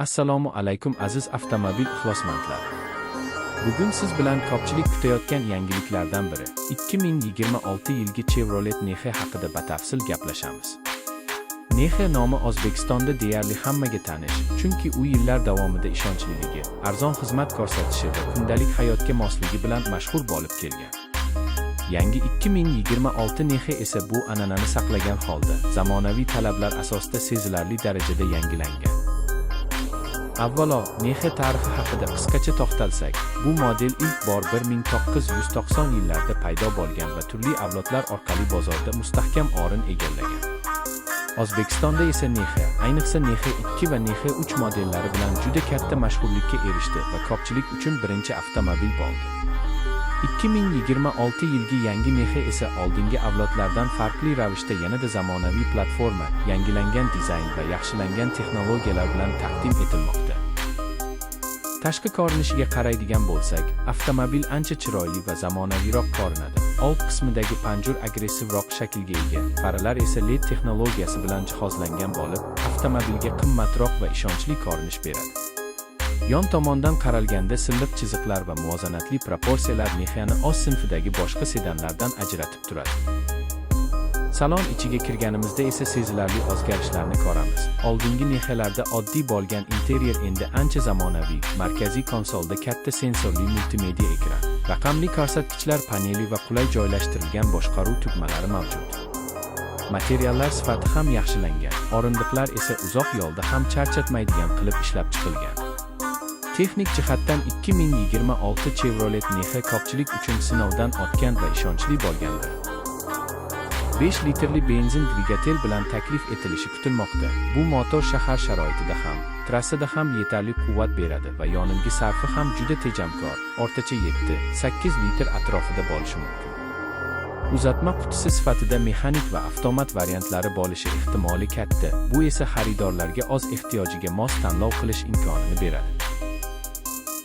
Assalomu alaykum, aziz avtomobil ixlosmandlari. Bugun siz bilan ko'pchilik kutayotgan yangiliklardan biri, 2026 yilgi Chevrolet Nexe haqida batafsil gaplashamiz. Nexe nomi O'zbekistonda deyarli hammaga tanish, chunki u yillar davomida ishonchliligi, arzon xizmat ko'rsatishi va kundalik hayotga mosligi bilan mashhur bo'lib kelgan. Yangi 2026 Nexe esa bu an'anani saqlagan holda, zamonaviy talablar asosida sezilarli darajada yangilangan. Avvalo, Nexe tarixi haqida qisqacha to'xtalsak, bu model ilk bor 1990 yillarda paydo bo'lgan va turli avlodlar orqali bozorda mustahkam o'rin egallagan. O'zbekistonda esa Nexe, ayniqsa Nexe 2 va Nexe 3 modellari bilan juda katta mashhurlikka erishdi va ko'pchilik uchun birinchi avtomobil bo'ldi. 2026 yilgi yangi Nexe esa oldingi avlodlardan farqli ravishda yanada zamonaviy platforma, yangilangan dizayn va yaxshilangan texnologiyalar bilan taqdim etilmoqda. Tashqi ko'rinishiga qaraydigan bo'lsak, avtomobil ancha chiroyli va zamonaviyroq ko'rinadi. Old qismidagi panjur agressivroq shaklga ega, faralar esa LED texnologiyasi bilan jihozlangan bo'lib, avtomobilga qimmatroq va ishonchli ko'rinish beradi. Yon tomondan qaralganda silliq chiziqlar va muvozanatli proporsiyalar Nexe'ni o'z sinfidagi boshqa sedanlardan ajratib turadi. Salon ichiga kirganimizda esa sezilarli o'zgarishlarni ko'ramiz. Oldingi Nexe'larda oddiy bo'lgan interyer endi ancha zamonaviy, markaziy konsolda katta sensorli multimedia ekran, raqamli ko'rsatkichlar paneli va qulay joylashtirilgan boshqaruv tugmalari mavjud. Materiallar sifati ham yaxshilangan, o'rindiqlar esa uzoq yo'lda ham charchatmaydigan qilib ishlab chiqilgan. Texnik jihatdan 2026 Chevrolet Nexe ko'pchilik uchun sinovdan o'tgan va ishonchli bo'lgandir. 5 litrli benzin dvigatel bilan taklif etilishi kutilmoqda. Bu motor shahar sharoitida ham, trassada ham yetarli quvvat beradi va yonilgi sarfi ham juda tejamkor, o'rtacha 7-8 litr atrofida bo'lishi mumkin. Uzatma qutisi sifatida mexanik va avtomat variantlari bo'lishi ehtimoli katta. Bu esa xaridorlarga o'z ehtiyojiga mos tanlov qilish imkonini beradi.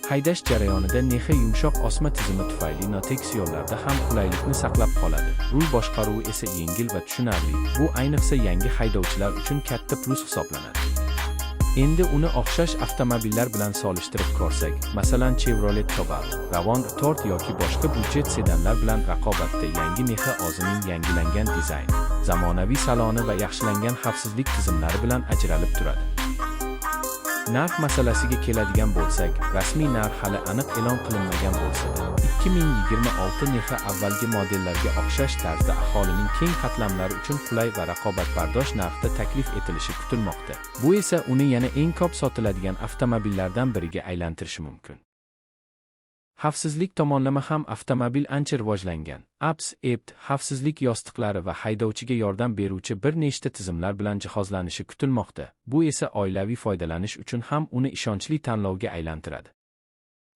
Haydash jarayonida Nexe yumshoq osma tizimi tufayli notekis yo'llarda ham qulaylikni saqlab qoladi. Rul boshqaruvi esa yengil va tushunarli. Bu ayniqsa yangi haydovchilar uchun katta plus hisoblanadi. Endi uni o'xshash avtomobillar bilan solishtirib ko'rsak, masalan, Chevrolet Cobalt, Ravon R4 yoki boshqa byudjet sedanlar bilan raqobatda yangi Nexe o'zining yangilangan dizayni, zamonaviy saloni va yaxshilangan xavfsizlik tizimlari bilan ajralib turadi. Narx masalasiga keladigan bo'lsak, rasmiy narx hali aniq e'lon qilinmagan bo'lsa-da, 2026 Nexa avvalgi modellarga o'xshash tarzda aholining keng qatlamlari uchun qulay va raqobatbardosh narxda taklif etilishi kutilmoqda. Bu esa uni yana eng ko'p sotiladigan avtomobillardan biriga aylantirishi mumkin. Xavfsizlik tomonlama ham avtomobil ancha rivojlangan. ABS, EBD, xavfsizlik yostiqlari va haydovchiga yordam beruvchi bir nechta tizimlar bilan jihozlanishi kutilmoqda. Bu esa oilaviy foydalanish uchun ham uni ishonchli tanlovga aylantiradi.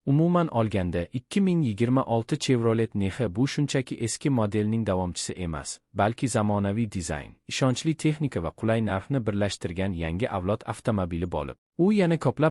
Umuman olganda, 2026 Chevrolet Nexe bu shunchaki eski modelning davomchisi emas, balki zamonaviy dizayn, ishonchli texnika va qulay narxni birlashtirgan yangi avlod avtomobili bo'lib, u yana ko'plab